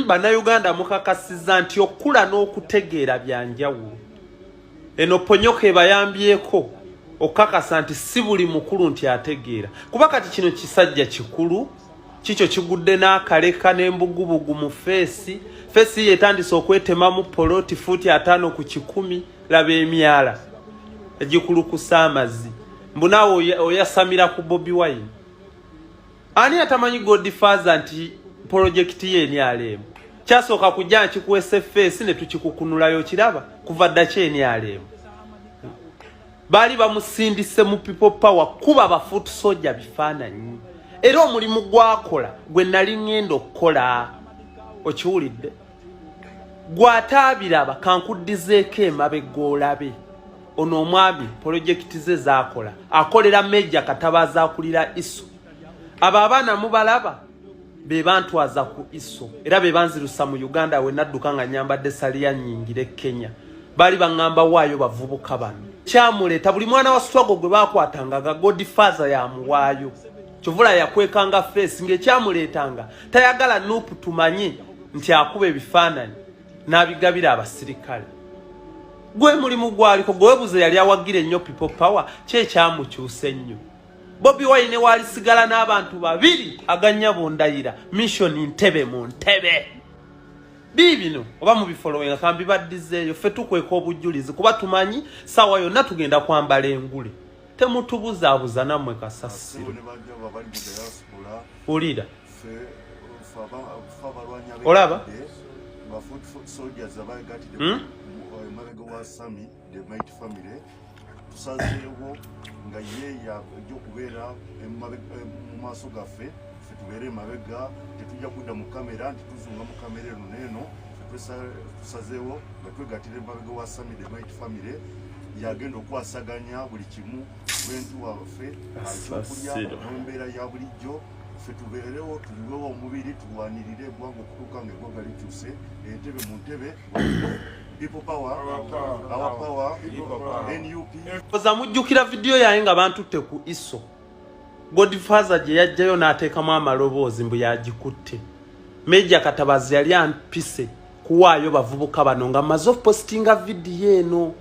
Bannayuganda mukakasizza nti okukula n'okutegeera bya njawulo. Eno ponyoka ebayambyeko okukakasa nti si buli mukulu nti ategeera, kuba kati kino kisajja kikulu kikyo kigudde n'akaleka n'embugubugu mu face. Face ye etandise okwetemamu poloti fuuti 50 ku 100. Laba emyala egikulukusa amazzi. Mbu naawe oyasamira ku Bobi Wine. Ani atamanyi Godfather nti project ye NRM kyasooka kujja nkikuwesa face ne tukikukunulayo? Kiraba kuva dda kye NRM baali bamusindise mu People Power kuba ba foot soldier bifaananyi, era omulimu gwakola gwe nali ŋŋenda okukola. Okiwulidde? Gw'ataabiraba, kankuddizeeko emabega olabe ono omwami project ze zaakola. Akolera Meja Katabazi, akulira ISO. Abo abaana mubalaba be bantwaza ku ISO, era be banzirusa mu Uganda. We nadduka nga nyambadde saliya nyingire Kenya, baali baŋŋamba waayo bavubuka bano. Kyamuleeta buli mwana wa struggle gwe bakwatanga nga Godfather yamuwaayo. Kyovula yakwekanga face, ng'ekyamuleetanga tayagala NUP tumanye nti akuba ebifaananyi n'abigabira abasirikale. Gwe mulimu gwaliko. Gwewebuze yali awagira ennyo People Power, kyekyamukyusa ennyo. Bobi Wine walisigala n'abantu babiri aganya bundayira mission ntebe mu ntebe. Biibino oba mubifollowinga, kambibaddizeeyo. Ffe tukweka obujjulizi kuba tumanyi saawa yonna tugenda kwambala engule. Temutubuzaabuza nammwe kasasiro. Ne bajja bali mu diaspora. Wulira. Ffe abalwanyi Olaba? abegatidde, ba foot soldiers abegatidde emabega wa Sami the Mighty Family, tusazeewo nga ye yajja okubeera mu maaso gaffe, ffe tubeere emabega. Tetujja kudda mu kamera nti tuzunga mu kamera eno neeno. Ffe tusazeewo nga twegattira emabega wa Sami the Mighty Family, yagenda okwasaganya buli kimu, rent waffe, ekyokulya Kasasiro. n'embeera ya bulijjo. Ffe tubeerewo, tuliwewo omubiri, tulwanirire eggwanga okutuuka nga eggwanga likyuse. Entebe mu ntebe. People Power, our power, NUP. Oza mujjukira vidiyo yange nga bantutte ku ISO, Godfather gye yajjayo n'ateekamu amaloboozi mbu yagikutte. Meja Katabazi yali ampise kuwaayo bavubuka bano nga maze okupositinga vidiyo eno,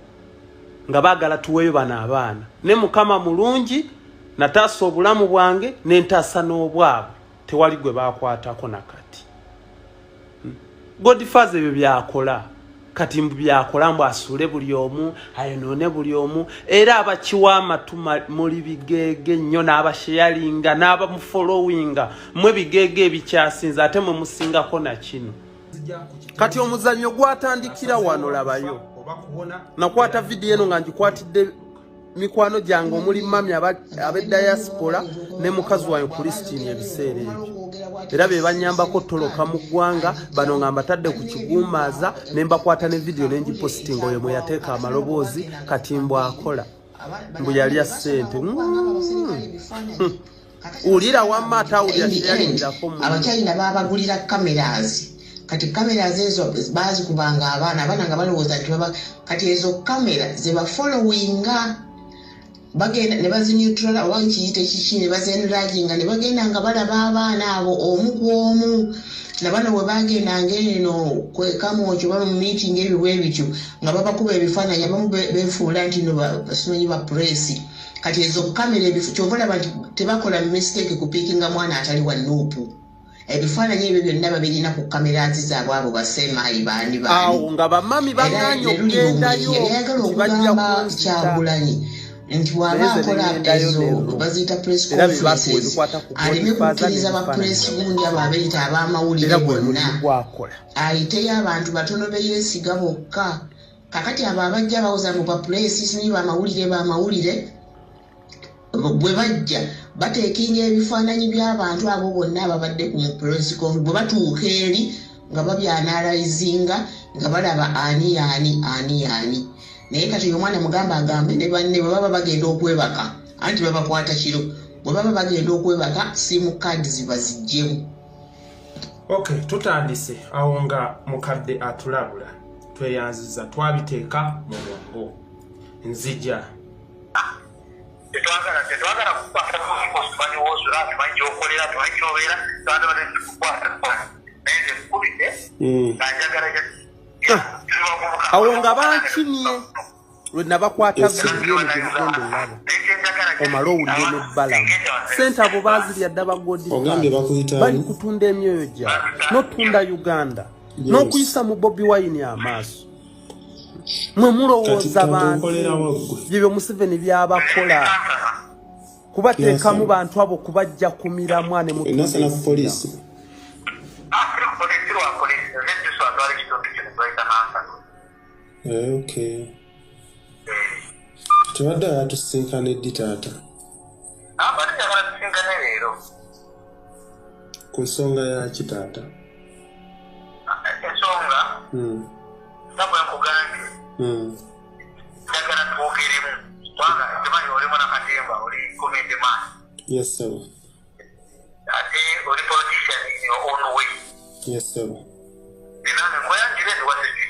nga baagala tuweeyo bano abaana. Ne Mukama mulungi, nataasa obulamu bwange nentaasa n'obwabwe, tewali gwe bakwatako nakati. Godfather ebyo byakola kati mbu byakola mbu asuule buli omu, ayonoone buli omu, era abakiwa amatu muli bigeege nnyo, n'abasharinga n'abamufollowinga, mwe bigeege ebikyasinze, ate mwe musingako na kino. Kati omuzannyo gwatandikira wano. Labayo, nakwata vidiyo eno nga ngikwatidde mikwano gyange omuli mami ab'ediaspora ne mukazi wange Christine ebiseera ebyo, era be banyambako toloka mu ggwanga. Bano nga mbatadde ku kiguumaaza ne mbakwata ne vidiyo ne ngipositinga. Oyo mwe yateeka amaloboozi. Kati mbu akola mbu yalya ssente. Wulira wamma, atawulira kyeyalingirako mu Abachina babagulira cameras. Kati cameras ezo bazikubanga abaana, abaana nga balowooza nti baba. Kati ezo kamera zebafollowinga, bagenda ne bazineutrala oba nkiyite kiki, ne bazenraginga, ne bagenda nga balaba abaana abo omu ku omu. Nabano bwe bagendanga eno kwekamwokyo baba mu meeting ebyo bwe bityo, nga babakuba ebifaananyi. Abamu beefuula nti no simanyi ba press. Kati ezo kamera ebifo, kyova olaba nti tebakola mistake kupickinga mwana atali wa NUP. Ebifaananyi ebyo byonna babirina ku cameras zaabwe, abo basemaayi baani baani. Awo nga bamami baŋŋaanye okugendayo yayagala nti bajja okugamba kunzita. Kyagulanyi nti bw'aba Naye nze akola ne ŋŋendayo ezo ne baziyita press era bye bakuwa conferences, ebikwata ku aleme Godfather kukkiriza ba n'ebifaananyi. press gundi abo abeeyita ab'amawulire Era gwe bonna. mulimu gwakola. Ayiteyo abantu batono be yeesiga bokka. Kakati abo abajja bawoza mu ba press, simanyi bamawulire, bamawulire bwe bajja bateekinga ebifaananyi by'abantu abo bonna ababadde ku press conference. Bwe batuuka eri nga babyanalyzinga, nga balaba ani yaani, ani yaani. Naye kati oyo omwana mugamba agambe ne banne, bwe baba bagenda okwebaka, anti babakwata kiro, bwe baba bagenda okwebaka, SIM cards baziggyemu. Ok, tutandise awo nga mukadde atulabula. Tweyanziza, twabiteeka mu bwongo. Nzija. Tetwagala kukwata, tumanyi woosula, tumanyi gyokolera, tumanyi gyobeera, tukwata. Naye nze nkubidde. Awo nga bankimye lwe nabakwata vidiyo eno gye mugenda olaba omale owulire ne Balamu. Sente abo baazirya dda ba Ogambye bakuyita bali ani? kutunda emyoyo gyabwe n'otunda Uganda n'okuyisa mu Bobi Wine amaaso. Mwe Kati mulowooza taata bantu okolerawo ggwe? Byebyo Museveni byabakola kubateekamu Nasana. bantu abo kubajja ku miramwa ne mutunda Nasana ku ensi poliisi. yammwe. Eh, okay. Tebadde ayatusisinkana eddi taata? Ku nsonga yaki taata? Ensonga nga bwe nkugambye, njagala twogeremu kubanga temanyi olimu nakatemba, oli comedy man. Yes sir. Ate oli politician in your own way. Yes sir. Nange nkoyanjire ndiwaseki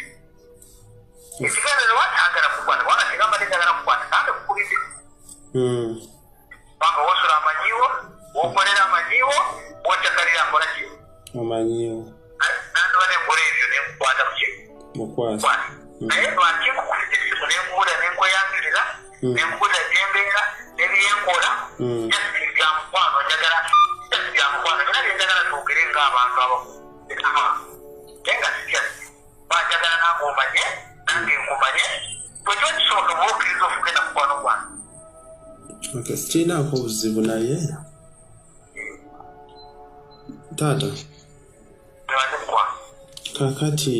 ekigendero wakyagala kukwata kubanga kigamba tenjagala kukwata kandi kukubidde kubanga wosula amanyiwo, wokolera amanyiwo, wokyakalira nkola ki. Omanyiwo. Nandibadde nkola ebyo nenkukwata kuki. Mukwasa. Kukwata naye lwaki nkukubidde essimu nenkuwulira nenkweyanjulira nenkubuulira gyembeera nebyenkola. Just bya mukwano, njagala just bya mukwano, nina byenjagala twogere ng'abantu abakulu, naye nga sitya banjagala nange omanye nange nkumanye bwe kiba kisoboka bwoba okkiriza ofugenda mukwano gwange. Okay, sikirinaako obuzibu naye taata. Nebaze mukwano. Kaakati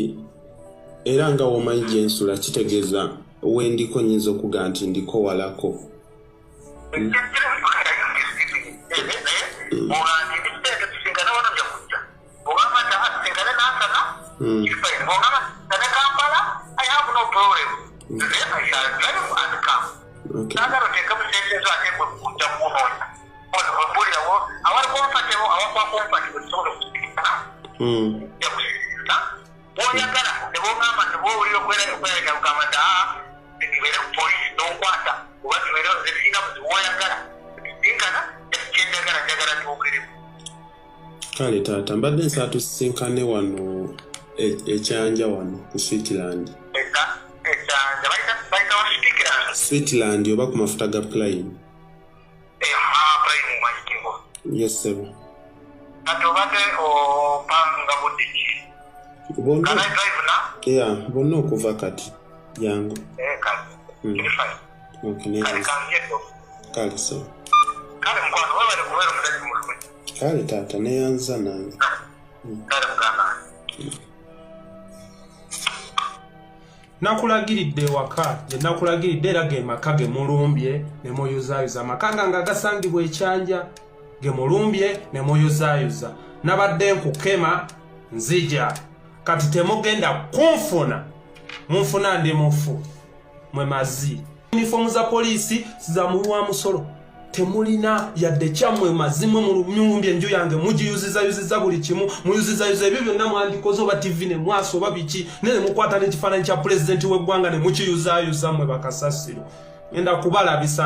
era nga womanyi gye nsula, kitegeeza wendiko nyinza okuga nti ndiko walako. Okay. Saagala oteekemu sente zo ate gwe kujja kunoonya ombulirawo awali comfortable, awakuba comfortable tusobola okusikana. Jakusiisa bwoyagala ne bwogamba nti bwowulira okwereka kugamba nti aa tubeere ku poliisi n'onkwata oba tubeere nze sirina buzibu, woyagala tusinkana, kyenjagala njagala twogeremu. Kale taata, mbadde nsaba tusisinkane wano ekyanja wano ku Sweetland. Ekyanja bayitawo Sweetland? Sweetland oba ku mafuta ga Prime. Prime manyikingo. Yes sir. Kati obadde opanga budde ki? Bonna. Can I drive now? Yeah, bonna okuva kati jangu. Eh, kale. Kiri fine. Okay, Kale. neyanza. Kanjeto. Kale so. Kale mukwano, webale kubeera omusajja mulungi. Kale taata, neyanza nange. Kale muganda. Nakulagiridde ewaka gye nakulagiridde, era ge maka ge mulumbye ne muyuzaayuza, amaka gange agasangibwa ekyanja ge mulumbye ne muyuzaayuza. Nabadde nkukema nzija, kati temugenda kunfuna, munfuna ndi mufu. Mwe mazi unifomu za poliisi za muwi wa musolo, temulina yadde kyammwe. Mazimwe mulumbye enju yange, mugiyuzizayuziza buli kimu, muyuzizayuza ebyo byonna mwandikoze oba TV ne mwasa oba biki, naye ne mukwata n'ekifaananyi kya pulezidenti w'eggwanga ne mukiyuzayuza. Mmwe bakasasiro, ngenda kubalabisa.